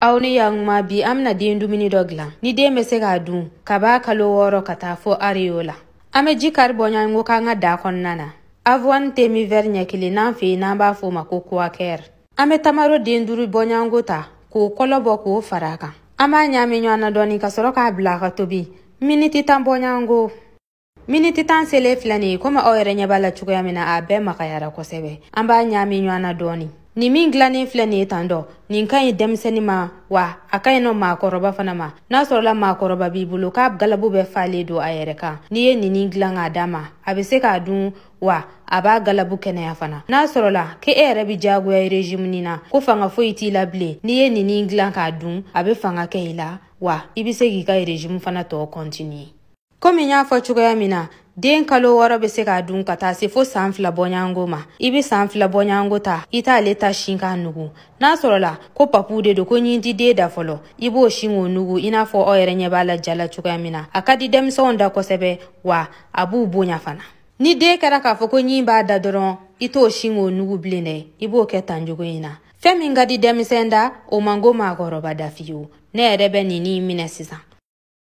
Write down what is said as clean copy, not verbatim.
Aw ni yakuma, bi an bɛna den dumuni dɔ dilan ni den bɛ se k'a dun ka b'a kalo 6 ka taa fo ariyo la. An bɛ ji kari bɔɲɔgɔnko k'an ka da kɔnɔna na. Avoine thé mi verre ɲɛ kelen, n'an fɛ yen n'an b'a fɔ o ma ko Quaker. An bɛ tamaro den 5 bɔɲɔgɔnko ta k'o kɔlɔ bɔ k'o fara a kan. An b'a ɲaami ɲɔgɔn na dɔɔni ka sɔrɔ k'a bila a ka tobi miniti 10 bɔɲɔgɔnko. Miniti 10 selen filɛ nin ye, komi aw yɛrɛ ɲɛ b'a la cogoya min na, a bɛɛ magayara kosɛbɛ. An b'a ɲaami ɲɔgɔn na dɔɔni. Nin min dilannen filɛ nin ye tan dɔ, nin ka ɲi denmisɛnnin ma, wa a ka ɲi nɔ maakɔrɔba fana ma. N'a sɔrɔla maakɔrɔba b'i bolo k'a galabu bɛɛ falen don a yɛrɛ kan, n'i ye nin dilan k'a d'a ma, a bɛ se k'a dun, wa a b'a galabu kɛnɛya fana. N'a sɔrɔla k'e yɛrɛ bɛ diyagoya régime nin na, ko fanga foyi t'i la bilen, n'i ye nin dilan k'a dun, a bɛ fanga kɛ i la, wa i bɛ se k'i ka régime fana tɔ continuer. Komi n y'a fɔ cogoya min na, den kalo 6 bɛ se k'a dun ka taa se fo san 2 bɔɲɔgɔnko ma. I bɛ san 2 bɔɲɔgɔnko ta, i t'ale ta sin k'a nugu. N'a sɔrɔla ko papu de don, ko ɲin ti den da fɔlɔ, i b'o sin k'o nugu, i n'a fɔ aw yɛrɛ ɲɛ b'a la ja la cogoya min na. A ka di denmisɛnw da kosɛbɛ, wa a b'u bonya fana. Ni den kɛra k'a fɔ ko ɲin b'a da dɔrɔn, i t'o sin k'o nugu bilen dɛ, i b'o kɛ tan cogo in na. Fɛn min ka di denmisɛn da, o man go maakɔrɔba da fiyewu. Ne yɛrɛ bɛ nin minɛ sisan.